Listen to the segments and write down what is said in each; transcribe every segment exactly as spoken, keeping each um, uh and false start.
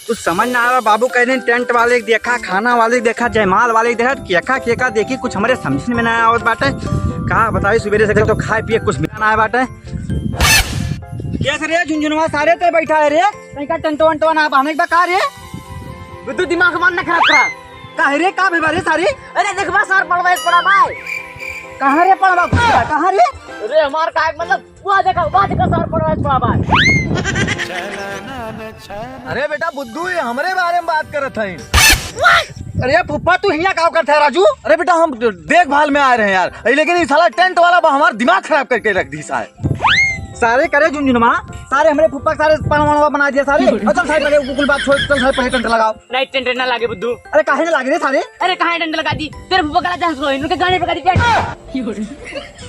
कुछ समझ ना आवा बाबू, कह दिन टेंट वाले के देखा, खाना वाले के देखा, जयमाल वाले के देखा, केका केका देखी, कुछ हमरे समझ में ना आवत बाटे। का बताई, सुबेरे से तो खाए पिए कुछ मिला ना आए बाटे। कैसे रे झुनझुनवा, सारे ते बैठा है रे, तनिका टेंट वेंटवा ना बांधे के बा का रे? बुद्धू, दिमाग मान ना खराब करा। का है रे, का भेबा रे सारे? अरे देखबा सार पड़वा एक पड़ा भाई। कहाँ रे पड़वा? कहाँ रे? अरे हमार का मतलब वहाँ देखा, वहाँ देखा, सार पड़वा पड़ा बा। अरे बेटा बुद्धू, ये हमरे बारे में बात करत हैं। अरे फुफ्फा, तू हियाँ का करत है राजू? अरे बेटा, हम देखभाल में आए रहे यार, अरे लेकिन ये साला टेंट वाला बा हमार दिमाग खराब करके रख दी साहब। सारे करे झुनझुनमा, सारे हमरे फुफ्फा के सारे पड़वा बना दिया सारे। और चल सारे पहले कुल बात छोड़, चल सारे पहले टेंट लगाओ। नहीं, टेंट ना लागे बुद्धू। अरे काहे ना लागे रे सारे? अरे कहाँ टेंट लगा दी? तेरे फुफ्फा गला चांस को इनके गाने पे कर दी टेंट।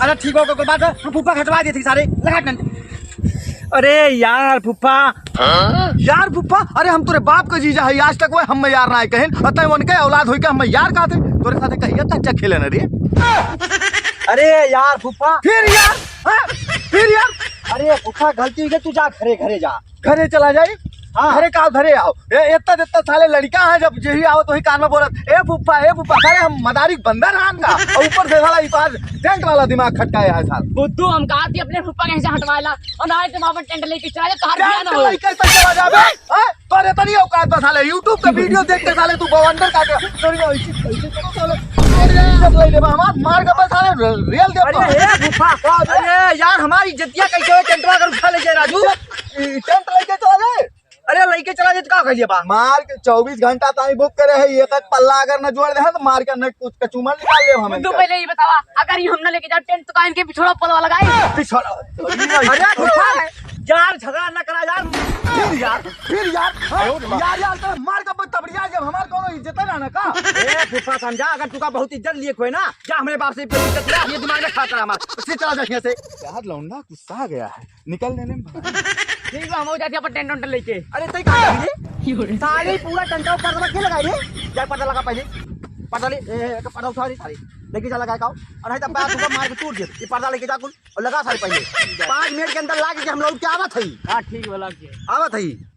अरे ठीक हो, कोई बात है, हम फुफ्फा हटवा देते सारे, लगा टेंट। अरे यार फुफ्फा, हाँ? यार फुफ्फा, अरे हम तोरे बाप का जीजा है, आज तक वो हम यार ना कहें, और तय उनके औलाद होई के हम यार कहते, तोरे साथे कहिया तक खेले न रे। अरे यार फुफ्फा। फिर यार, हाँ? फिर यार। अरे फुफ्फा गलती हो गई, तू जा घरे, घरे जा। घरे चला जाई। हाँ। घरे का घरे आओ। ए, इतना, इतना साले लड़का है, जब यही आओ तो ही कान में बोलत, "ए फुफ्फा, ए फुफ्फा।" साले हम मदारी बंदर हन का? और ऊपर से साला ई पास टेंट वाला दिमाग खटकाया है साला। बुद्धू, हम कहा थी अपने फुफ्फा कहीं से हटवाएला, और ना तुम अपन टेंट लेके चला जाओ, तो हर दिया ना टेंट हो। लेके तो चला जाबे। हाँ? तोरे तनी औकात बा साले, YouTube पे वीडियो देख के साले तू बवंडर का के, तोरी ऐसी, ऐसी करो साले। अरे, इज्जत ले लेबा हमार, मार के बस साले, रेल दे अरे, तो। ए फुफ्फा, का बे? अरे यार, हमारी इज्जतिया कैसे हो, टेंटवा अगर उठा ले जाए राजू। ई टेंट लेके चला जाए। अरे लेके चला जाए तो का कर लिया बा? मार के चउबीस घंटा ताई बुक करे है, एक एक पल्ला अगर न जोड़ दे है तो मार के नट कुछ कचूमर निकाल ले हमें। तू पहले ये बतावा, अगर ये हम ना लेके जाओ टेंट तो का इनके पिछोड़ा पलवा लगाई? पिछोड़ा। अरे फुफा, यार झगड़ा ना करा यार। फिर यार, फिर यार, हाँ, यार, यार, तो मार के तबड़िया जब हमार कोनो इज्जत ना ना का? ए फुफा समझा, अगर तू का बहुत इज्जत लिए कोई ना, जा हमरे बाप से इज्जत ले, ये दिमाग ना खा कर हमार। सीधे चला जा यहाँ से। यार लौंडा गुस्सा आ गया है। निकल लेने में भाई। ठीक बा, हम हो जाती अपन टेंट वेंट लेके। अरे, तई का करी रे? साले पूरा टेंट ऊपर लगा के लगाई रे। जा पर्दा लगा पहले। पर्दा ले, ए, ए, पर्दा उठा रे सारे। लेके जा लगा का। और नहीं तो पैर तुमको मार के तोड़ दे। ये पर्दा लेके जा कुल और लगा सारे पहले। पाँच मिनट के अंदर लाग के हम लोग क्या आवत है? हाँ, ठीक बा, लाग के। आवत है।